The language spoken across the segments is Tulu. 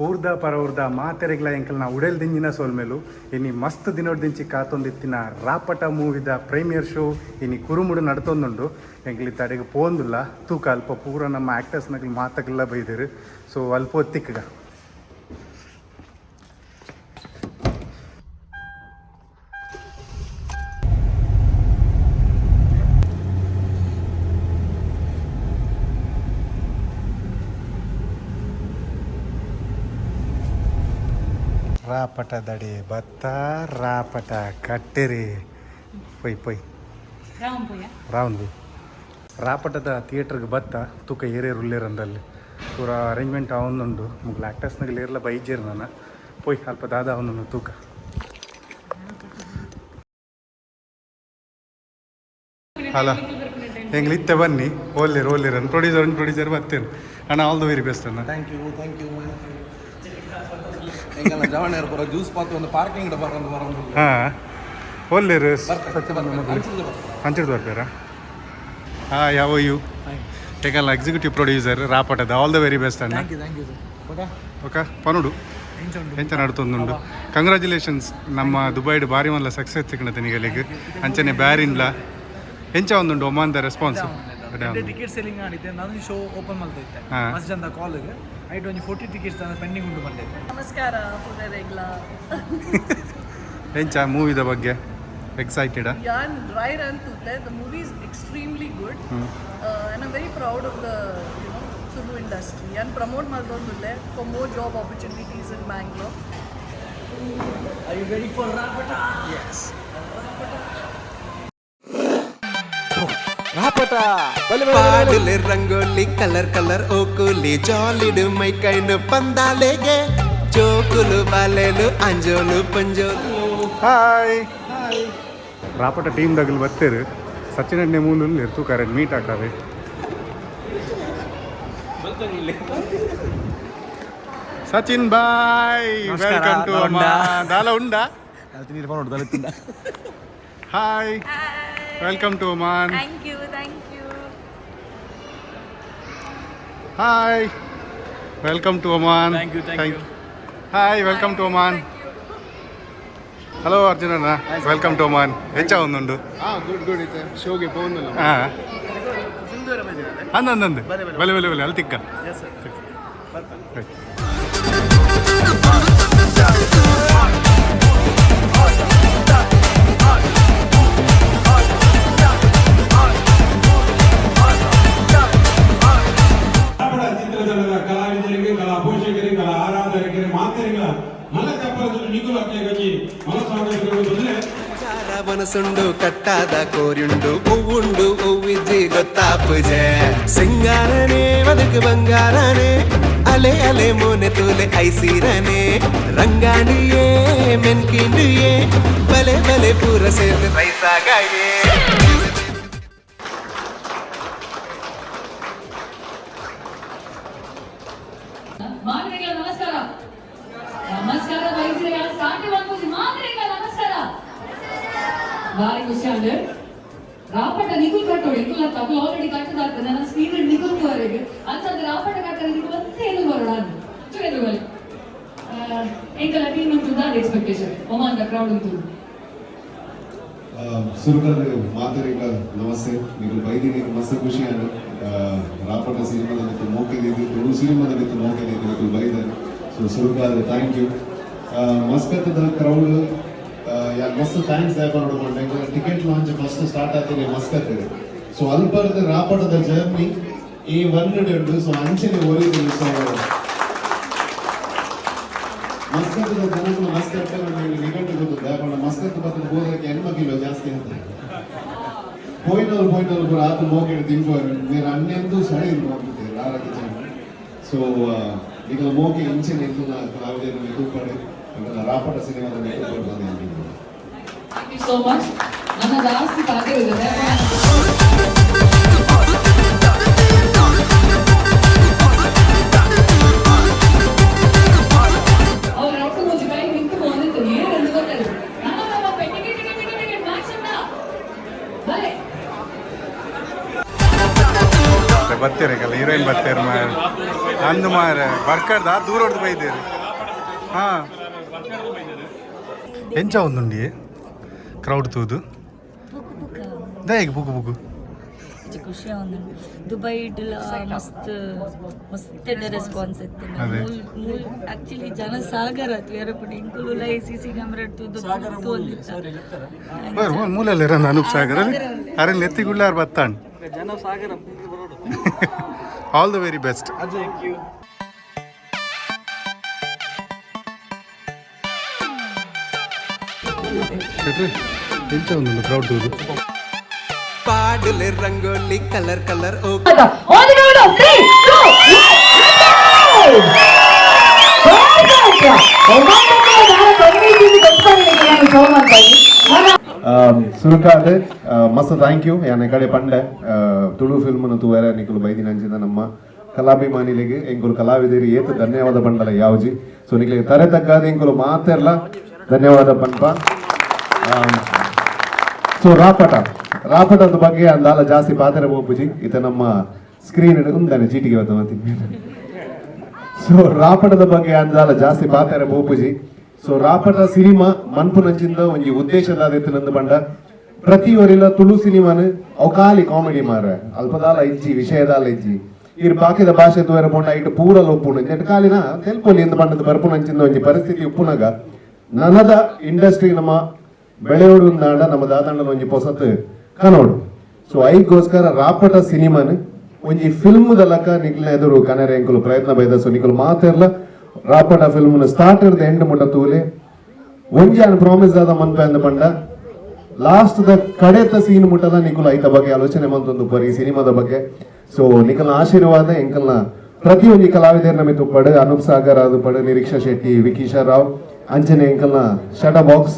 ಊರ್ದ ಪರವೂರ್ದ ಮಾತೆರೆಗ್ಲ ಎಂಕಲ್ನ ಉಡೇಲ್ ದಿಂಜಿನ ಸೊಲ್ಮೆಲು. ಇನಿ ಮಸ್ತ್ ದಿನೊಡ್ದಿಂಚಿ ಕಾತೊಂದಿತ್ತಿನ ರಾಪಟ ಮೂವಿದ ಪ್ರೀಮಿಯರ್ ಶೋ ಇನಿ ಕುರುಮುಡು ನಡತೊಂದುಂಡು. ಎಂಕ್ಲ್ ಇತ್ತೆ ಪೋಂದುಲ್ಲ. ತೂಕ, ಅಲ್ಪ ಪೂರ ನಮ್ಮ ಆಕ್ಟರ್ಸ್ ನಕಲ್ ಮಾತಕ್ಕೆಲ್ಲ ಬೈದೆರ್. ಸೊ ಅಲ್ಪ ತಿಕ್ಕಗ. ರಾಪಟ ದಡಿ ಬತ್ತ, ರಾಪಟ ಕಟ್ಟಿರಿ. ಪೊಯ್ ಪೊಯ್. ರಾಮ್ ಪೋಯ. ರಾವಣ್ ಬಿ ರಾಪಟದ ಥಿಯೇಟರ್ಗೆ ಬತ್ತ. ತೂಕ, ಏರೇರು ಉಲ್ಲೇರ್ ಅಂದಲ್ಲಿ. ಪೂರ ಅರೇಂಜ್ಮೆಂಟ್ ಆವೊಂದುಂಡು. ಮುಗ್ಲ ಆಕ್ಟರ್ಸ್ನಾಗ ಏರ್ಲ ಬೈಜೇರು ನಾನು. ಪೋಯ್, ಅಲ್ಪ ದಾದ ಆವೊಂದುಂಡು ತೂಕ. ಅಲ್ಲ, ಎಂಗ್ಲು ಇತ್ತೆ ಬನ್ನಿ. ಓಲ್ಲೇರು ಓಲ್ಲೇರು ಪ್ರೊಡ್ಯೂಸರ್ ಪ್ರೊಡ್ಯೂಸರ್ ಬರ್ತೇನೆ ಅಣ್ಣ. ಆಲ್ the very best ಅಣ್ಣ. Thank you, thank you. ಎಂಕಲ್ನ ಜವಣೆಯರು ಪೂರ ಜ್ಯೂಸ್ ಪಾತ್ ಒಂದು ಪಾರ್ಕಿಂಗ್ ಬರೋದು ಬರೋದು. ಹಾಂ, ಓಲ್ಲೇರು? ಬರ್ತಾರೆ. ಅಂಚಿಡ್ದು ಬರ್ತೀರಾ? ಹಾಂ, ಯಾವ you ಟೇಕಲ್ಲ ಎಕ್ಸಿಕ್ಯೂಟಿವ್ ಪ್ರೊಡ್ಯೂಸರ್ ರಾಪಟದ. ಆಲ್ the very best ಅಣ್ಣ. Thank you, thank you sir. Okay. Okay, ಪನುಡು ಎಂಚ ನಡ್ತೊಂದುಂಡು? ಕಂಗ್ರ್ಯಾಚುಲೇಷನ್ಸ್. ನಮ್ಮ ದುಬೈಡ್ ಬಾರಿ ಮಲ್ಲ ಸಕ್ಸಸ್ ತಿಕ್ಕಣತೆ ನಿಗಲಿಗೆ. ಅಂಚನೆ ಬ್ಯಾರಿನ್ಲ ಎಂಚ ಒಂದುಂಡು ಒಮಾನ್ದ ರೆಸ್ಪಾನ್ಸ್? ಟಿಕೆಟ್ ಸೆಲ್ಲಿಂಗ್ ಆಡಿದ್ದೆ ನಾನು. ಶೋ ಓಪನ್ ಮಲ್ತಿದ್ದೆ. ಮಸ್ತ್ ಜನ ಕಾಲ್ಗೆ. ಐಟ್ ಒಂಜಿ 40 ಟಿಕೆಟ್ಸ್ ಪೆಂಡಿಂಗ್ ಉಂಟು ಬಂದಿದ್ದೆ. ನಮಸ್ಕಾರ ಪುನರೆಗ್ಲ. ಎಂಚ ಮೂವಿದ ಬಗ್ಗೆ ಎಕ್ಸೈಟೆಡಾ? ಯಾನ್ ಡ್ರೈ ರನ್ ತೂತೆ. The movie is extremely good and I'm very proud of the Tulu industry. ಯಾನ್ promote ಮಲ್ತೊಂದುಲ್ಲೆ for more job opportunities in Bangalore. Are you ready for Rapata? S. ಪಾಡುಲೆ ರಂಗೋಲಿ, ಕಲರ್ ಕಲರ್ ಓಕುಲಿ, ಜಾಲಿಡು ಮೈ ಕೈನು ಪಂದಾಲೆಗೆ, ಜೋಕುಲು ಬಾಲೆಲು ಅಂಜೋಲು ಪಂಜೋಲು. ಹಾಯ್, ರಾಪಟ ಟೀಮ್ ದಗಲು ಬತ್ತೇರು. ಸಚಿನ್ ಅಣ್ಣೆ ಮೂಲು ತೂಕಾರೆ, ಮೀಟ್ ಹಾಕಾವೆ. ಸಚಿನ್ ಬಾಯ್, welcome to. ದಾಲ ಉಂಡಾ? Hi, welcome to Oman. Thank you, thank you. Hi, welcome to Oman. Thank you, thank you. Hi, welcome to Oman. Hello Arjun ಅಣ್ಣ, welcome to Oman. ಎಂಚ ಒಂದುಂಡು? Good good. ಇತ್ತೆ ಶೋಗೆ ಪೋಂದುಲ್ಲ. ಹಾಂ, ಅಂದ ಅಂದ ಬಲೆ ಬಲೆ ಬಲೆ, ಅಲ್ಲಿ ತಿಕ್ಕ. Right. Rapata ಚಿತ್ರತಂಡದ ಕಲಾವಿದರಿಗೆ, ಕಲಾ ಪೋಷಕರಿಗೆ, ಕಲಾ ಆರಾಧಕರಿಗೆ, ಮಾತರಿಗಳ ಮಲ್ಲ ಚಪ್ಪರದಲ್ಲಿ ನಿಕುಲು ಅಕ್ಲೆಗೊಂಜಿ ಮನಸ್ಸಾಗಂದ್ರೆ. ಚಾರ ಮನಸುಂಡು, ಕಟ್ಟಾದ ಕೋರಿಯುಂಡು, ಹೂವುಂಡು ಹೂವಿಜ್ಜಿ ಗೊತ್ತಾಪುಜೆ. ಸಿಂಗಾರನೆ ಬದುಕು ಬಂಗಾರನೆ, ಅಲೆ ಅಲೆ ಮೋನೆ ತೂಲೆ ಐಸೀರನೆ, ರಂಗಾಣಿಯೇ ಮೆನ್ಕಿಂಡಿಯೇ, ಬಲೆ ಬಲೆ ಪೂರ ಸೇರ್ದು ರೈಸಾಗಾಯೇ. ಮಾತ್ರೆಗಳ ನಮಸ್ಕಾರ, ನಮಸ್ಕಾರ. ವೈದ್ಯರ ಸ್ಟಾರ್ಟ್ ಮಾಡ್ಬೋದು. ಮಾತ್ರೆಗಳ ನಮಸ್ಕಾರ. ಬಾರಿ ಖುಷಿ ಅಂದ್ರೆ ರಾಪಟ ನಿಗುಲ್ ಕಟ್ಟೋಡು. ನಿಗುಲ್ ಅಂತ ಅಗಲು ಆಲ್ರೆಡಿ ಕಟ್ಟದಾಗ್ತದೆ. ನನ್ನ ಸ್ಕ್ರೀನ್ ನಿಗುಲ್ ವರೆಗೆ ಅಂತಂದ್ರೆ ರಾಪಟ ಕಟ್ಟರೆ ನಿಗು ಮತ್ತೆ ಏನು ಬರೋಣ ಅಂತ ಚೂರು ಬಲಿ. ಎಂಕಲ ಟೀಮ್ ಉಂಟು ಎಕ್ಸ್ಪೆಕ್ಟೇಷನ್ ಒಮಾನ್ the crowd ಉಂಟು. ಸುರುಕಲ್ ಮಾತೆರೆಗ್ಲ ನಮಸ್ತೆ. ನಿಕುಲು ಬೈದಿನಿ ಮಸ್ತ್ ಖುಷಿ ಆಂಡ್. ರಾಪಟ ಸಿನಿಮಾದಲ್ಲಿ ಮೋಕೆದಿದ್ದು, ತುಳು ಸಿನಿಮಾದಲ್ಲಿ ಮೋಕೆದಿದ್ದು ನಿಕುಲು ಬೈದರು. ಸೊ ಸುರುಕಾದ thank you. ಮಸ್ಕತ್ತದ ಕ್ರೌಡ್ ಯಾಕೆ ಮಸ್ತ್ thanks ದಾಯ ಪನೊಡು ಪಂಡ, ಟಿಕೆಟ್ ಲಾಂಚ್ ಫಸ್ಟ್ ಸ್ಟಾರ್ಟ್ ಆತಿನಿ ಮಸ್ಕತ್. ಸೊ ಅಲ್ಪರ್ದ ರಾಪಟದ ಜರ್ನಿ ಈ ಒನ್ ಉಂಡು. ಸೊ ಅಂಚನೆ ಒರಿದು. ಸೊ ಮಸ್ಕತ್ತದ ಜನಗಳು ಮಸ್ಕತ್ ನಿಘಂಟು ಗೊತ್ತು. ಯಾಕಂದ್ರೆ ಮಸ್ಕತ್ ಬತ್ತದ ಬೋದಕ್ಕೆ 80 ಕಿಲೋ ಜಾಸ್ತಿ ಅಂತ. ಪೋಯಿನವ್ರು ಪೋಯಿನವ್ರು ಪೂರ ಆತು ಮೋಕೆಡ್ ತಿನ್ಪುವರು. ಮೇರ್ ಅನ್ನೆಂದು ಸಳಿ ಹೋಗ್ತಿದ್ದಾರೆ ಆರೋಗ್ಯ ಜನ. ಸೊ ನಿಕಲ ಮೋಕೆ ಇಂಚೆನೆ ಎಂಕಲ್ನ ಕಲಾವಿದರನ್ನು ತೂಪಡೆ, ಎಂಕಲ್ನ ರಾಪಟ ಸಿನಿಮಾದಲ್ಲಿ ತೂಪಡೆ ಬಂದು. Thank you so much. ನನ್ನ ಜಾಸ್ತಿ ಪಾತಿರಿದೆ. ಅವ್ರ ರೊಕ್ಕ ಮುಂಚೆ ಕೈ ನಿಂತು ಬಂದಿತ್ತು. ಏನು ಗೊತ್ತಿಲ್ಲ. ನನ್ನ ನಮ್ಮ ticket ticket ticket ticket Max ಅಣ್ಣ ಬಲೆ. ಬರ್ತೀರಲ್ಲ, ಹೀರೋಯಿನ್ ಬರ್ತೀರ. ಅಂದು ಮಾರೆ ಬರ್ಕರ್ದ ದೂರ ಹೊಡೆದು ಬೈದೇರು. ಹಾಂ, ಎಂಚ ಒಂದುಂಡಿ ಕ್ರೌಡ್ ತೂದು ದೇಗ್ ಬುಗು ಬುಗು. ಖುಷಿ ಆವೊಂದುಂಡು. ದುಬೈ ಇಡ್ಲ ಮಸ್ತ್ ಮಸ್ತ್ ಎಡ್ಡೆ ರೆಸ್ಪಾನ್ಸ್ ಇತ್ತು. ಅದೇ. ಮೂಲ್ ಮೂಲ್ ಆಕ್ಚುಲಿ ಜನ ಸಾಗರ ಆತು ಏರಪುಂಡು ಇಂಕುಲು ಸಿ ಸಿ ಕ್ಯಾಮ್ರಾ ತೂದು ತೂವೊಂದಿತ್ತ. ಮೂಲೆಲ್ಲ ಅನೂಪ್ ಸಾಗರ್ ಅರೆ ನೆತ್ತಿಗುಳ್ಳಾರ್ ಬತ್ತಾಣ್. All the very best. ಎಂಚ ಒಂದುಂಡು ಕ್ರೌಡ್ ತೂದು? ಪಾಡಲೆ rangoli colour colour O. On the count of 3, 2, 1, go! ಸುರುಕಾದ ಮಸ್ತ್ thank you. ಯಾನೆ ಕಡೆ ಪಂಡೆ ತುಳು ಫಿಲ್ಮ್ನ ತೂವರೆ ನಿಕುಲು ಬೈದಿನ ಅಂಚಿನ ನಮ್ಮ ಕಲಾಭಿಮಾನಿಲಿಗೆ ಎಂಕುಲು ಕಲಾವಿದರಿ ಏತ್ ಧನ್ಯವಾದ ಪಂಡಲ ಯಾವ್ಜಿ. ಸೊ ನಿಕ್ಲಿಗೆ ತರೆ ತಗ್ಗಾದ ಎಂಕುಲು ಮಾತೆರ್ಲ ಧನ್ಯವಾದ ಪನ್ಪ. ಸೊ ರಾಪಟ ರಾಪಟದ ಬಗ್ಗೆ ಅಂದಾಲ ಜಾಸ್ತಿ ಪಾತ್ರ ಪೋಪುಜಿ. ಇತ ನಮ್ಮ ಸ್ಕ್ರೀನ್ ಉಂದಾನೆ ಚೀಟಿಗೆ ಬತ್ತ ಮತ್ತೆ. ಸೊ ರಾಪಟದ ಬಗ್ಗೆ ಅಂದಾಲ ಜಾಸ್ತಿ ಪಾತ್ರ ಪೋಪುಜಿ. ಸೊ ರಾಪಟ ಸಿನಿಮಾ ಮನ್ಪುನಂಚಿಂದ ಒಂಜಿ ಉದ್ದೇಶದಾದಿತ್ತು ಪಂಡ ಪ್ರತಿ ಒರಿಲ ತುಳು ಸಿನಿಮಾನ ಅವು ಖಾಲಿ ಕಾಮಿಡಿ ಮಾರ ಅಲ್ಪದಾಲ ಇಜ್ಜಿ, ವಿಷಯದಾಲ ಇಜ್ಜಿ. ಇರ್ ಬಾಕಿದ ಭಾಷೆ ತೂವರೆ ಪೋಂಡ ಇಟ್ಟು ಪೂರ ಲೊಪ್ಪುಂಡು ಇಂದೆಟ್ ಖಾಲಿನ ತೆಲ್ಪೊಲಿ ಎಂದು ಪಂಡದ ಬರ್ಪುನಂಚಿಂದ ಒಂಜಿ ಪರಿಸ್ಥಿತಿ ಉಪ್ಪುನಗ ನನದ ಇಂಡಸ್ಟ್ರಿ ನಮ್ಮ ಬೆಳೆಯೋಡು ಉಂದಾಂಡ ನಮ್ಮ ದಾದಂಡನ ಒಂಜಿ ಪೊಸತ್ ಕನೋಡು. ಸೊ ಐಗೋಸ್ಕರ ರಾಪಟ ಸಿನಿಮಾನ ಒಂಜಿ ಫಿಲ್ಮ್ ದಲಕ ನಿಕ್ಲ್ನ ಎದುರು ಕನರೆ ಎಂಕುಲು ಪ್ರಯತ್ನ ಬೈದ. ಸೊ ನಿಕುಲು ಮಾತೆರ್ಲ ರಾಪಟ ಫಿಲ್ಮ್ ಸ್ಟಾರ್ಟ್ ಹಿಡ್ದು ಎಂಡ್ ಮುಟ್ಟ ತೂಲೆ. ಒಂಜಿ ಆನ್ ಪ್ರಾಮಿಸ್ ದಾದ ಮನ್ಪೆ ಅಂದ ಪಂಡ ಲಾಸ್ಟ್ ದ ಕಡೆತ ಸೀನ್ ಮುಟ್ಟದ ನಿಕುಲು ಐತ ಬಗ್ಗೆ ಆಲೋಚನೆ ಮಂತೊಂದು ಪರಿ ಈ ಸಿನಿಮಾದ ಬಗ್ಗೆ. ಸೊ ನಿಕಲ್ನ ಆಶೀರ್ವಾದ ಎಂಕಲ್ನ ಪ್ರತಿಯೊಂಜಿ ಕಲಾವಿದರ ನಮಿ ತುಪ್ಪಡು, ಅನೂಪ್ ಸಾಗರ್ ಆದುಪಡು, ನಿರೀಕ್ಷಾ ಶೆಟ್ಟಿ, ವಿಕೀಶಾ ರಾವ್, ಅಂಚನೆ ಎಂಕಲ್ನ ಶಟ ಬಾಕ್ಸ್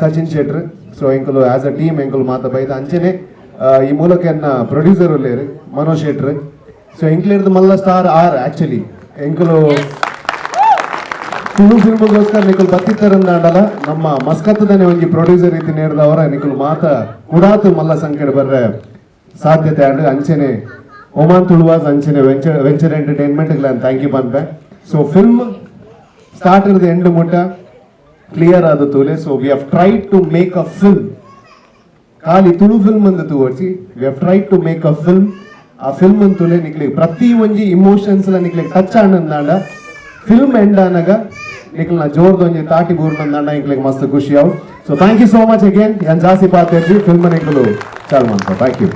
ಸಚಿನ್ ಶೆಟ್ರ್. ಸೊ ಎಂಕುಲು ಆಸ್ ಅ ಟೀಮ್ ಎಂಕುಲು ಮಾತ ಬೈದ. ಅಂಚನೆ ಈ ಮೂಲಕ ಎನ್ನ ಪ್ರೊಡ್ಯೂಸರ್ ಉಲ್ಲೇರು ಮನೋಜ್ ಶೆಟ್ರ್. ಸೊ ಎಂಕ್ಲೇರ್ದು ಮಲ್ಲ ಸ್ಟಾರ್ ಆರ್ ಆಕ್ಚುಲಿ ಎಂಕುಲು ತುಳು ಫಿಲ್ಮ್ಗೋಸ್ಕರ ನಿಕುಲು ಬತ್ತಿತ್ತರಂದಾಂಡಲ ನಮ್ಮ ಮಸ್ಕತ್ತದನೆ ಒಂಜಿ ಪ್ರೊಡ್ಯೂಸರ್ ರೀತಿ ನೇರ್ದವರ ನಿಕುಲು ಮಾತ ಕುಡಾತು ಮಲ್ಲ ಸಂಕಟ ಬರ್ರೆ ಸಾಧ್ಯತೆ ಆಂಡ್. ಅಂಚನೆ ಒಮಾನ್ ತುಳುವಾಸ್, ಅಂಚನೆ venture venture entertainment thank you ಪನ್ಪೆ. ಸೊ ಫಿಲ್ಮ್ ಸ್ಟಾರ್ಟ್ ಇರೋದು ಎಂಡ್ ಮುಟ್ಟ ಕ್ಲಿಯರ್ ಆದ ತೂಲೆ. So we have tried to make a film. ಖಾಲಿ ತುಳು ಫಿಲ್ಮ್ ಅಂದ ತೂವರ್ಚಿ, we have tried to make a film. ಆ ಫಿಲ್ಮ್ ಅಂತೂಲೆ ನಿಕ್ಲಿಗೆ ಪ್ರತಿ ಒಂಜಿ ಇಮೋಷನ್ಸ್ ನಿಕ್ಲಿಗೆ ಟಚ್ ಆನಂದಾಂಡ, ಫಿಲ್ಮ್ ಎಂಡ್ ಆನಗ ನಿಕ್ಲ್ನ ಜೋರ್ದ ಒಂಜಿ ತಾಟಿ ಬೂರ್ನಂದಾಂಡ ಎಂಕ್ಲಿಗೆ ಮಸ್ತ್ ಖುಷಿ ಅವು. So thank you so much again. ಯಾನ್ ಜಾಸ್ತಿ ಪಾತೆರ್ಜಿ. ಫಿಲ್ಮ್ ನಿಕ್ಲು ಚಾಲು ಮಾಡ್ಕೊ. Thank you.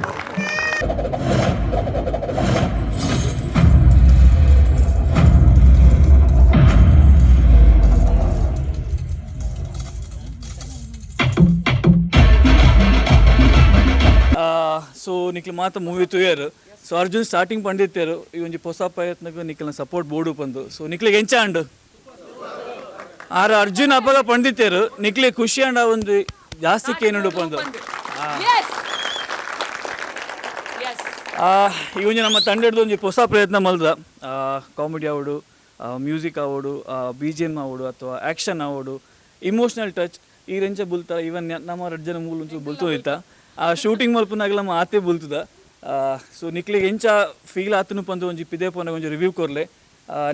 So ನಿಕ್ಲು ಮಾತ ಮೂವಿ ತೂಯರ್. ಸೊ ಅರ್ಜುನ್ ಸ್ಟಾರ್ಟಿಂಗ್ ಪಂಡಿತ್ತೇರು ಈ ಒಂಜಿ ಹೊಸ ಪ್ರಯತ್ನಕ್ಕೆ ನಿಕ್ಲ್ನ ಸಪೋರ್ಟ್ ಬೋಡು ಪಂದು. ಸೊ ನಿಕ್ಲಿಗೆ ಎಂಚ ಅಂಡು ಆರ್ ಅರ್ಜುನ್ ಅಪ್ಪಗ ಪಂಡಿತ್ತೇರು ನಿಕ್ಲೆ ಖುಷಿ ಅಂಡ ಒಂದು ಜಾಸ್ತಿ ಕೇನುಂಡು ಪಂದು. ಈ ಒಂಜಿ ನಮ್ಮ ತಂಡದ ಒಂಜಿ ಹೊಸ ಪ್ರಯತ್ನ ಮಲ್ದ. ಕಾಮಿಡಿ ಆವಡು, ಮ್ಯೂಸಿಕ್ ಆವಡು, ಬಿಜಿಎಮ್ ಆವಡು ಅಥವಾ ಆ್ಯಕ್ಷನ್ ಆವಡು, ಇಮೋಷನಲ್ ಟಚ್ ಈ ರೆಂಚ ಬುಲ್ತಾರ. ಈವನ್ ನಮ್ಮ ರಡ್ಡ್ ಜನ ಮೂಲು ಒಂಚೂರು ಬುಲ್ತೋದಿತ್ತ. ಆ ಶೂಟಿಂಗ್ ಮಲ್ಪುನಾಗಲ ನಮ್ಮ ಆತೆ ಬುಲ್ತದ. ಸೊ ನಿಕ್ಲಿಗೆ ಎಂಚ ಫೀಲ್ ಆತನು ಪಂದು ಒಂಜಿ ಪಿದೆ ಪೋನಾಗ ಒಂಜಿ ರಿವ್ಯೂ ಕೊರ್ಲೆ.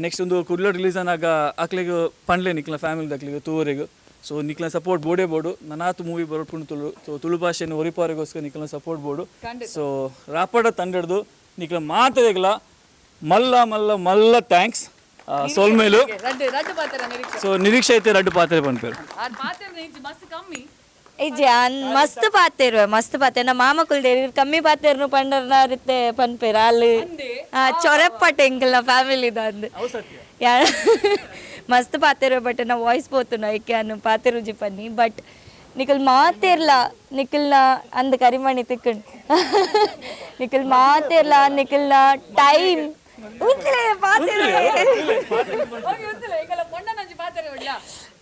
ನೆಕ್ಸ್ಟ್ ಒಂದು ಕುಡ್ಲ ರಿಲೀಸ್ ಆನಾಗ ಅಕ್ಲೆಗ್ ಪಂಡ್ಲೆ ನಿಕ್ಲ ಫ್ಯಾಮಿಲಿ ದಕ್ಲೆಗ್ ತೂವರೆಗ್. ಸೊ ನಿಕ್ಲ ಸಪೋರ್ಟ್ ಬೋಡೇ ಬೋಡು. ನನಾತ್ ಮೂವಿ ಬರೋಡ್ಕೊಂಡು ತುಳು, ಸೊ ತುಳು ಭಾಷೆಯನ್ನು ಒರಿಪಾರಿಗೋಸ್ಕರ ನಿಕ್ಲ ಸಪೋರ್ಟ್ ಬೋಡು. ಸೊ ರಾಪಡ ತಂಡಡ್ದು ನಿಕ್ಲ ಮಾತೆಗ್ಲ ಮಲ್ಲ ಮಲ್ಲ ಮಲ್ಲ thanks ಸೋಲ್ಮೇಲು. ರಡ್ಡು ರಡ್ಡು ಪಾತ್ರ ನಿರೀಕ್ಷೆ. ಸೊ ನಿರೀಕ್ಷೆ ಐತೆ ರಡ್ಡು ಪಾತ್ರೆ ಪನ್ಪೇರು. ಆ ಪಾತ್ರ ಮಸ್ತ್ ಕಮ್ಮಿ. ಇಜ್ಜಿ ಅನ್ ಮಸ್ತ್ ಪಾತೆರ್ವೆ, ಮಸ್ತ್ ಪಾತೆ. ನಮ್ಮ ಮಾಮ ಕುಲ್ದೇರಿ ಕಮ್ಮಿ ಪಾತೆರ್ನು ಪಂಡರ್ನ ರಿತ್ತೆ ಪನ್ಪೇರ ಅಲ್ಲಿ ಚೊರೆಪ್ಪಟ್ಟೆ ಎಂಕಲ್ನ ಫ್ಯಾಮಿಲಿ ಅಂದ್ ಯಾ ಮಸ್ತ್ ಪಾತೆರ್ವೆ. ಬಟ್ ನಾ ವಾಯ್ಸ್ ಪೋತುನ ಐಕೆ ಅನ್ನು ಪಾತೆರುಜಿ ಪನ್ನಿ. ಬಟ್ ನಿಕಲ್ ಮಾತೆರ್ಲ ನಿಖಲ್ನ ಅಂದ್ ಕರಿಮಣಿ ತಿಕ್ಕಣ್ ನಿಖಲ್ ಮಾತೆರ್ಲ ನಿಖಲ್ನ ಟೈಮ್ ಉಂತ್ಲೆ ಪಾತೆರ್ವೆ.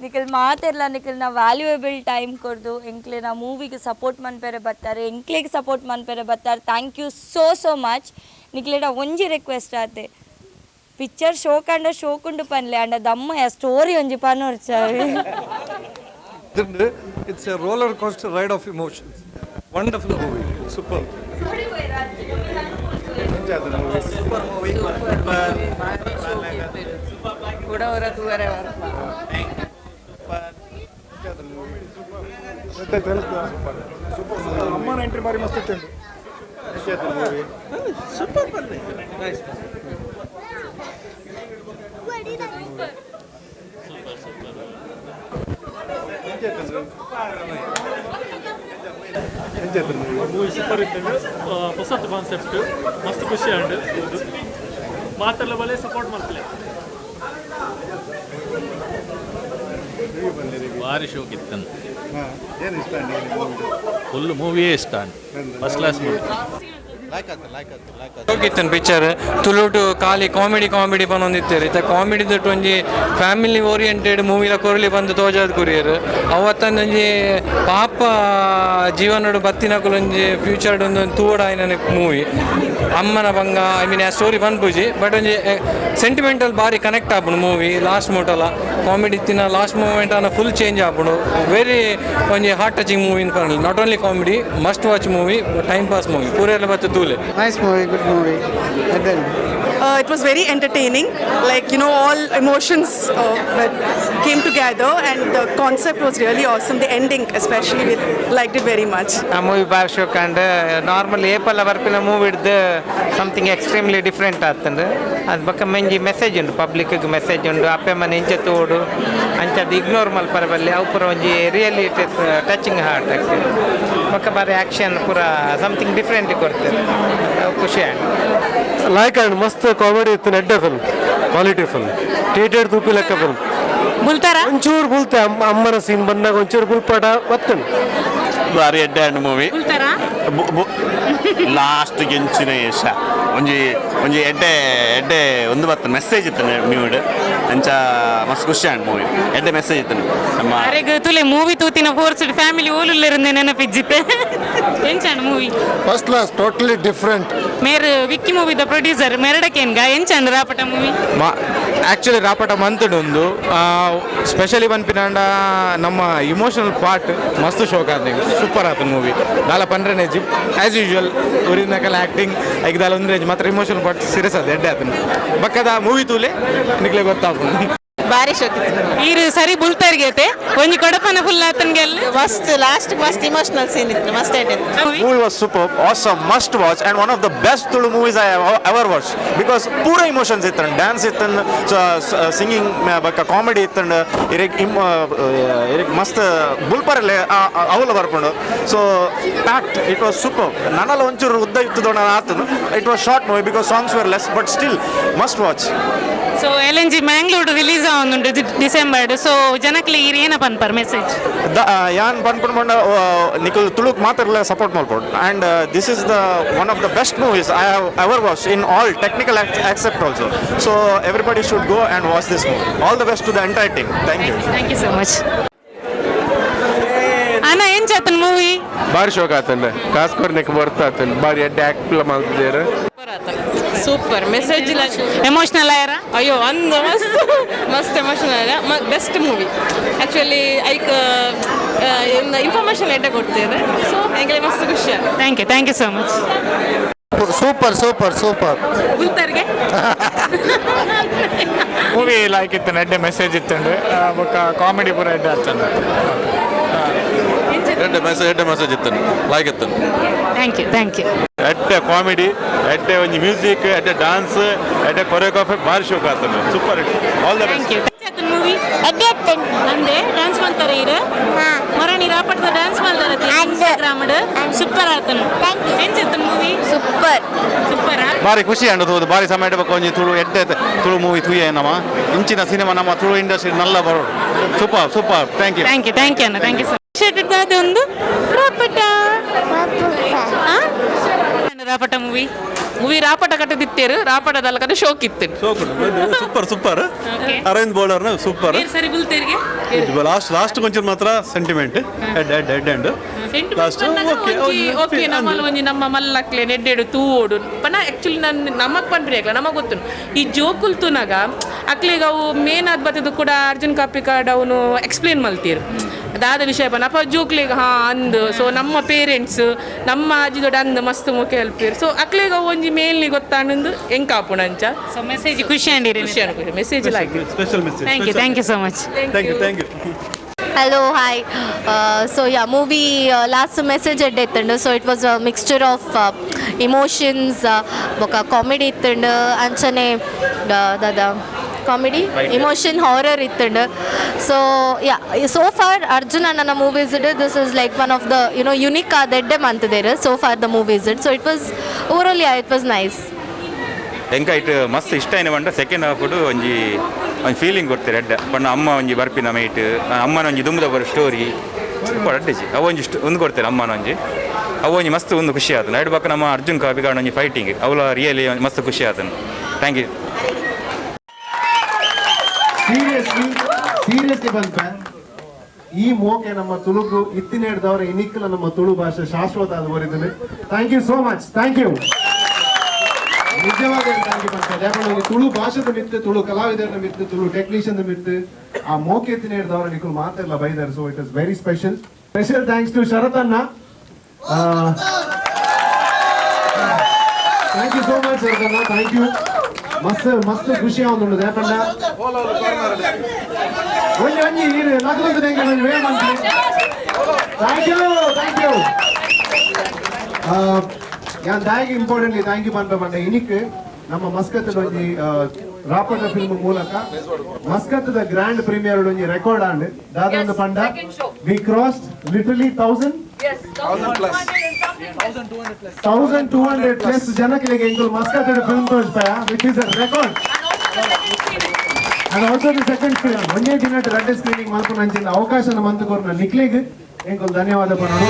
ನಿಖಲ್ ಮಾತೆರ್ಲ ನಿಖಲ್ನ ವ್ಯಾಲ್ಯೂಯಬಲ್ ಟೈಮ್ ಕೊರ್ದು ಎಂಕ್ಲೆನ ಮೂವಿಗೆ ಸಪೋರ್ಟ್ ಮನ್ಪೆರೆ ಬರ್ತಾರೆ, ಎಂಕ್ಲೆಗ್ ಸಪೋರ್ಟ್ ಮನ್ಪೆರೆ ಬರ್ತಾರೆ. Thank you so so much. ನಿಕ್ಲೆಡ ಒಂಜಿ ರಿಕ್ವೆಸ್ಟ್ ಆತೆ, ಪಿಕ್ಚರ್ ಶೋಕಂಡ ಶೋಕುಂಡು ಪನ್ಲೆ ಅಂಡ ದಮ್ಮಯ್ಯ ಸ್ಟೋರಿ ಒಂಜಿ ಪನೊರ್ಚಾವಿ. It's a roller coaster ride of emotions. Wonderful movie. Super. Super movie. ಕೂಡ ತೂವರೆ. ಅಮ್ಮನ ಎಂಟ್ರಿ ಬಾರಿ ಮಸ್ತ್ ಇತ್ತು. ಮೂವಿ ಸೂಪರ್ ಬಂದೆ. Super super. Movie super ಇತ್ತು, ಹೊಸತು ಕಾನ್ಸೆಪ್ಟ್, ಮಸ್ತ್ ಖುಷಿ ಆಂಡ್ ಮಾತೆಲ್ಲ ಬಲೆ ಸಪೋರ್ಟ್ ಮಾಡ್ತಲೆ. ಭಾರಿ ಶೋಕಿತ್ತನ್. ಏನು ಇಷ್ಟ? ಫುಲ್ ಮೂವಿಯೇ ಇಷ್ಟ, first class movie. ಹೋಗಿತ್ತನ್ picture. ತುಳುಟು ಖಾಲಿ ಕಾಮಿಡಿ ಕಾಮಿಡಿ ಪನೊಂದಿತ್ತೇರು. ಇತ್ತ ಕಾಮಿಡಿ ದೊಟ್ಟು ಒಂಜಿ ಫ್ಯಾಮಿಲಿ ಓರಿಯೆಂಟೆಡ್ ಮೂವಿಲ ಕೊರಲಿ ಬಂದು ತೋಜಾದ್ ಕುರಿಯರು. ಅವತ್ತೊಂದೊಂಜಿ ಪಾಪ ಜೀವನಡು ಬತ್ತಿನಕುಲು ಒಂಜಿ ಫ್ಯೂಚರ್ಡ್ ಒಂದು ತೂವಡಾಯಿನ ಮೂವಿ. ಅಮ್ಮನ ಬಂಗ, I mean, ಆ ಸ್ಟೋರಿ ಪನ್ಪುಜಿ, ಬಟ್ ಒಂಜಿ ಸೆಂಟಿಮೆಂಟಲ್ ಬಾರಿ ಕನೆಕ್ಟ್ ಆಪುಂಡು ಮೂವಿ. ಲಾಸ್ಟ್ ಮುಟಲ ಕಾಮಿಡಿ ಇತ್ತಿನ ಲಾಸ್ಟ್ ಮೂಮೆಂಟ್ ಅನ್ನ ಫುಲ್ ಚೇಂಜ್ ಆಪುಂಡು. ವೆರಿ ಒಂಜಿ heart touching movie ಪನೊಲಿ. Not only comedy, must watch movie, time pass movie. ಪೂರೆಲ್ಲ ಬತ್ತು ತೂಲೆ. Nice movie, good movie. It was very entertaining, like all emotions that came together, and the concept was really awesome. The ending, especially, we liked it very much. ಆ movie bar ಶೋಕ್ and normal ಏಪಲ್ಲ ಬರ್ಪಿನ movie ಹಿಡ್ದು something extremely different ಆತಂಡು. ಅದು ಬೊಕ್ಕ ಮೆಂಜಿ message ಉಂಡು, ಪಬ್ಲಿಕ್ಗೆ message ಉಂಡು. ಅಪ್ಪೆ ಮನೆ ಇಂಚ ತೋಡು ಅಂಚದು ಇಗ್ನೋರ್ ಮಲ್ಪರ ಬಲ್ಲಿ. ಅವು ಪೂರ ಒಂಜಿ really it is touching heart actually. ಬೊಕ್ಕ ಬಾರಿ ಆ್ಯಕ್ಷನ್ ಪೂರ ಸಮಥಿಂಗ್ ಡಿಫ್ರೆಂಟ್ ಕೊಡ್ತೇವೆ. ಅವು ಖುಷಿ ಆಂಡ್ ಲೈಕ್ ಆಂಡ್ ಮಸ್ತ್ ಕಾಮಿಡಿ ಇತ್ತು. ಎಡ್ಡೆ film, quality film, theatre ತೂಪಿ ಲೆಕ್ಕ ಫಿಲ್ಮ್. ಬುಲ್ತಾರ? ಒಂಚೂರು ಬುಲ್ತೆ, ಅಮ್ಮನ ಸೀನ್ ಬಂದಾಗ ಒಂಚೂರು ಬುಲ್ಪಾಟ ಬತ್ತುಂಡು. ಭಾರಿ ಎಡ್ಡೆ ಆಂಡ್ ಮೂವಿ. ಬುಲ್ತಾರ? ಲಾಸ್ಟ್ ಗೆಂಚಿನ ಯಶ ಒಂಜಿ ಒಂಜಿ ಎಡ್ಡೆ ಎಡ್ಡೆ ಒಂದು ಬತ್ತ ಮೆಸೇಜ್ ಇತ್ತು ನ್ಯೂಡ್ ಅಂಚ. ಮಸ್ತ್ ಖುಷಿ ಆಂಡ್ ಮೂವಿ, ಎಡ್ಡೆ ಮೆಸೇಜ್ ಇತ್ತು ನಮ್ಮ. ಅರೆಗ್ ತುಲೆ ಮೂವಿ ತೂತಿನ ಫೋರ್ಸ್ಡ್ ಫ್ಯಾಮಿಲಿ ಓಲುಲ್ಲೆರುಂದೆ ನೆನಪಿಜ್ಜಿತ್ತೆ. ಎಂಚಾಂಡ್ movie? First class, totally different. ಮೇರ್ ವಿಕ್ಕಿ ಮೂವಿದ ಪ್ರೊಡ್ಯೂಸರ್ ಮೆರಡಕೇನ್ಗ. ಎಂಚಾಂಡ್ ರಾಪಟ ಮೂವಿ? ಮಾ ಆ್ಯಕ್ಚುಲಿ ರಾಪಟ ಮಂತುಂಡು. ಸ್ಪೆಷಲಿ ಪನ್ಪಿನಾಂಡ ನಮ್ಮ ಇಮೋಷನಲ್ ಪಾರ್ಟ್ ಮಸ್ತ್ ಶೋಕ್ ಆತ, ಸೂಪರ್ ಆತ ಮೂವಿ. ದಾಲ ಪನ್ರೆನೇಜಿ ಆ್ಯಸ್ ಯೂಶುವಲ್ ಊರಿನಕಲ್ ಆ್ಯಕ್ಟಿಂಗ್ ಐಕ್ ದಾಲ ಒಂದ್ರೇಜ್ ಮಾತ್ರ. Emotional part serious ಆದ ಎಡ್ಡೆ ಆತನು. ಬಕ್ಕದ ಮೂವಿ ತೂಲೆ, ನಿಕ್ಲೆ ಗೊತ್ತಾಪುಂಡು. ಬಾರಿ ಶೋಕ್. ಈರು ಸರಿ ಬುಲ್ತಾರ್ಗೇತೆ ಒಂಜಿ ಕೊಡಪನ ಫುಲ್ ಆತನ್ಗೆಲ್ಲ. ಮಸ್ತ್, ಲಾಸ್ಟ್ ಮಸ್ತ್ ಇಮೋಷನಲ್ ಸೀನ್ ಇತ್ತು, ಮಸ್ತ್ ಆಯ್ತು. Movie was super, awesome, must watch, and one of the best Tulu movies I have ever watched. Because ಪೂರ ಇಮೋಷನ್ಸ್ ಇತ್ತು, ಡ್ಯಾನ್ಸ್ ಇತ್ತು, ಸಿಂಗಿಂಗ್ ಬಕ್ಕ ಕಾಮಿಡಿ ಇತ್ತು. ಇರೆಗ್ ಇಮ್ ಇರೆಗ್ ಮಸ್ತ್ ಬುಲ್ಪರಲ್ಲೇ ಅವಲ ಬರ್ಕೊಂಡು. So packed, it was super. ನನ್ನಲ್ಲ ಒಂಚೂರು ಉದ್ದ ಇತ್ತು ಆತನು. It was short movie because songs were less, but still must watch. So LNG Mangalore release ಆವೊಂದುಂಡು December. So ಜನಕ್ಲೆ ಈರ್ ಏನ ಪನ್ಪರ್ ಮೆಸೇಜ್? The ಯಾನ್ ಪನ್ಪುಂಡು ಪಂಡ ನಿಕುಲ್ ತುಳುಕ್ ಮಾತ್ರ ಸಪೋರ್ಟ್ ಮಲ್ಪೊಡು, and this is the one of the best movies I have ever watch in all technical aspect also. So everybody should go and watch this movie. All the best to the entire team. Thank you. Thank you so much ಅಣ್ಣ. ಎಂಚಾತನ್ movie? ಬಾರಿ ಶೋಕ್ ಆತಂಡೆ. ಕಾಸು ಕೊರ್ನೆಕ್ ಬರ್ತಾತನ್. ಬಾರಿ ಎಡ್ಡೆ ಆಕ್ಟ್ ಮಲ್ತಿದ್ದೇರು. Super message. Emotional ಆಯರ? ಅಯ್ಯೋ, ಒಂದು ಮಸ್ತ್ ಮಸ್ತ್ emotional, best movie actually. ಐಕ್ information ಎಡ್ಡೆ ಕೊಡ್ತೇವೆ. ಸೊ ಎಂಗಲೆ ಮಸ್ತ್ ಖುಷಿ. Thank you, thank you so much. Super, super, super. ಬುಲ್ತಾರ್ಗೆ? Movie like ಇತ್ತು, ಎಡ್ಡೆ ಮೆಸೇಜ್ ಇತ್ತುಂಡು. ಬೊಕ್ಕ ಕಾಮಿಡಿ ಪೂರ ಎಡ್ಡೆ ಆಗ್ತದೆ. ಎಡ್ಡೆ ಮೆಸೇಜ್, ಎಡ್ಡೆ ಮೆಸೇಜ್ ಇತ್ತು, ಲೈಕ್ ಇತ್ತು. Thank you, thank you. ಎಡ್ಡೆ ಕಾಮಿಡಿ, ಎಡ್ಡೆ ಒಂಜಿ ಮ್ಯೂಸಿಕ್, ಎಡ್ಡೆ ಡಾನ್ಸ್, ಎಡ್ಡೆ ಕೊರಿಯೋಗ್ರಫಿ. ಭಾರಿ ಶೋಕ್ ಆತನು. Super, all the thank you. Movie ಅಂದೆ ಡ್ಯಾನ್ಸ್ ಮಾಡ್ತಾರೆ ಇರು ಮೊರಣಿ ರಾಪಟದ ಡ್ಯಾನ್ಸ್ ಮಾಡ್ತಾರೆ ಇನ್ಸ್ಟಾಗ್ರಾಮ್. ಸೂಪರ್ ಆತನು. ಎಂಚತ್ತನ್ movie? Super. ಸೂಪರಾ? ಬಾರಿ ಖುಷಿ ಅಂಡದು. ಹೌದು, ಬಾರಿ ಸಮಯ ಇಡಬೇಕು. ಒಂಜಿ ತುಳು ಎಡ್ಡೆ ತುಳು ಮೂವಿ ತೂಯೆ. ನಮ್ಮ ಇಂಚಿನ ಸಿನಿಮಾ ನಮ್ಮ Tulu industry Nalla ಬರೋಡು. Super, super, thank you. Thank you, thank you ಅಣ್ಣ, thank you sir. ಒಂದು ರಾಪಟ ಆ? ರಾಪಟ ಮೂವಿ. ಮೂವಿ ರಾಪಟ ಕಟ್ಟದಿತ್ತೇರು, ರಾಪಟದಲ್ಲ ಕಡೆ ಶೋಕ್ ಇತ್ತು. Super, super. Okay. Arvind ಬೋಳರ್ನ super. ಸರಿ ಬುಲ್ತೇರಿಗೆ? ಲಾಸ್ಟ್ ಲಾಸ್ಟ್ ಕೊಂಚ ಮಾತ್ರ ಸೆಂಟಿಮೆಂಟ್ ಎಡ್ ಎಡ್ ಎಡ್ ಅಂಡ್. Last okay. ಓಕೆ, ನಮ್ಮಲ್ಲಿ ಒಂಜಿ ನಮ್ಮ ಮಲ್ಲಕ್ಲೆ ನೆಡ್ಡೆಡು ತೂವೋಡು ಪನ. ಆಕ್ಚುಲಿ ನನ್ನ ನಮಕ್ ಪನ್ಪಿನ ಅಕ್ಲ ನಮಗ್ ಗೊತ್ತು. ಈ ಜೋಕುಲ್ ತೂನಾಗ ಅಕ್ಲೆಗ್ ಅವು ಮೇನ್ ಆದ್ ಬತ್ತದ ಕೂಡ ಅರ್ಜುನ್ ಕಾಪಿಕಾಡ್ ಅವನು ಎಕ್ಸ್ಪ್ಲೇನ್ ಮಲ್ತೀರ್ ಅದಾದ ವಿಷಯ ಪನ. ಅಪ್ಪ ಜೋಕ್ಲೆಗ್ ಹಾ ಅಂದ್. ಸೊ ನಮ್ಮ ಪೇರೆಂಟ್ಸ್, ನಮ್ಮ ಅಜ್ಜಿ ದೊಡ್ಡ ಅಂದ್ ಮಸ್ತ್ ಮುಖ ಹೆಲ್ಪಿರ್. ಸೊ ಅಕ್ಲೆಗ್ ಅವು ಒಂಜಿ ಮೇಲ್ನಿ ಗೊತ್ತಾನಂದು ಎಂಕಾಪುಣ ಅಂಚ. ಸೊ ಮೆಸೇಜ್ ಖುಷಿ ಅಂಡಿರಿ? ಖುಷಿ ಅನ್ಕುಷಿ message like. Special message. Thank you, thank you so much. Thank you, thank you. Hello, hi. So yeah, movie last message ಎಡ್ಡೆ ಇತ್ತುಂಡು. So it was a mixture of emotions ಬೊಕ ಕಾಮಿಡಿ ಇತ್ತುಂಡು. ಅಂಚನೆ ದಾದ comedy, emotion, horror ಇತ್ತುಂಡು. So yeah, so for Arjun ಅಣ್ಣನ movies, this is like one of the unique ಆದ ಎಡ್ಡೆ ಮಂತದೇರು so far the movies. So it was overall, yeah, it was nice. ಎಂಕೈಟ್ ಮಸ್ತ್ ಇಷ್ಟ ಏನ ಪಂಡ ಸೆಕೆಂಡ್ ಹಾಫ್ ಒಂಜಿ ಒಂಜಿ ಫೀಲಿಂಗ್ ಕೊಡ್ತಾರೆ ಎಡ್ಡೆ ಪಂಡ. ಅಮ್ಮ ಒಂಜಿ ಬರ್ಪಿನ ಮೈಟ್, ಅಮ್ಮನ ಒಂಜಿ ದುಂಬುದ ಬರೋ ಸ್ಟೋರಿ ಸೂಪರ್ ಅಡ್ಡಿಜಿ. ಅವು ಒಂಜಿ ಒಂದು ಕೊಡ್ತಾರೆ ಅಮ್ಮನ ಒಂಜಿ, ಅವು ಒಂಜಿ ಮಸ್ತ್ ಒಂದು ಖುಷಿ ಆತನ. ಎರಡು ಪಕ್ಕ ನಮ್ಮ ಅರ್ಜುನ್ ಕಾಪಿಕಾಡ್ ಒಂಜಿ ಫೈಟಿಂಗ್ ಅವಳ ರಿಯಲಿ ಮಸ್ತ್ ಖುಷಿ ಆತನ. Thank you. Seriously, seriously ಬಂತ ಈ ಮೋಕೆ ನಮ್ಮ ತುಳುಗು ಇತ್ತಿನೇಡ್ದವರ ಇನಿಕ್ಕಲ ನಮ್ಮ ತುಳು ಭಾಷೆ ಶಾಶ್ವತ ಅದು ಬರಿದ್ದೀನಿ. Thank you so much, thank you. ನಿಜವಾಗಿ thank you ಬಂತ. ಯಾಕಂದ್ರೆ ತುಳು ಭಾಷೆದ ಮಿತ್ತು, ತುಳು ಕಲಾವಿದರ ಮಿತ್ತು, ತುಳು ಟೆಕ್ನಿಷಿಯನ್ ಮಿತ್ತು ಆ ಮೋಕೆ ಇತ್ತಿನೇಡ್ದವರ ನಿಕ್ಕಲು ಮಾತೆಲ್ಲ ಬೈದಾರೆ. So it is very special. Special thanks to ಶರತನ್ನ. Thank you so much ಶರತನ್ನ, thank you. ಮಸ್ತ್ ಮಸ್ತ್ ಖುಷಿ ಆവുಂದುಂಡು. ಯಾಕಂಡ ಒಂಜಿ ಒಂಜಿ ಲಗ್ನದ ಒಂಜಿ way Mantri. Thank you, thank you. ಯಾನ್ ದಾಯಗ್ ಇಂಪಾರ್ಟೆಂಟ್ಲಿ thank you ಪನ್ಪ ಪಂಡ, ಇನಿಕ್ ನಮ್ಮ ಮಸ್ಕತ್ ಒಂಜಿ ರಾಪಟ ಫಿಲ್ಮ್ ಮೂಲಕ ಮಸ್ಕತ್ the grand premier ಒಂಜಿ ರೆಕಾರ್ಡ್ ಆಂಡ್. ದಾದೊಂದು ಪಂಡ, we crossed literally 1200 plus ಜನಕ್ಕೆ ಎಂಕುಲು ಮಸ್ಕತ್ ಫಿಲ್ಮ್ ತೋರಿಸ್ಪಾಯ, which is a record. And also the second screen, ಒಂದೇ ದಿನ ರಡ್ಡ್ ಸ್ಕ್ರೀನಿಂಗ್ ಮಲ್ಪುನ ಅಂಚಿನ ಅವಕಾಶ ಮಂತು ಕೊರ್ನ ನಿಕ್ಲೆಗ್ ಎಂಕುಲು ಧನ್ಯವಾದ ಪನೋಡು.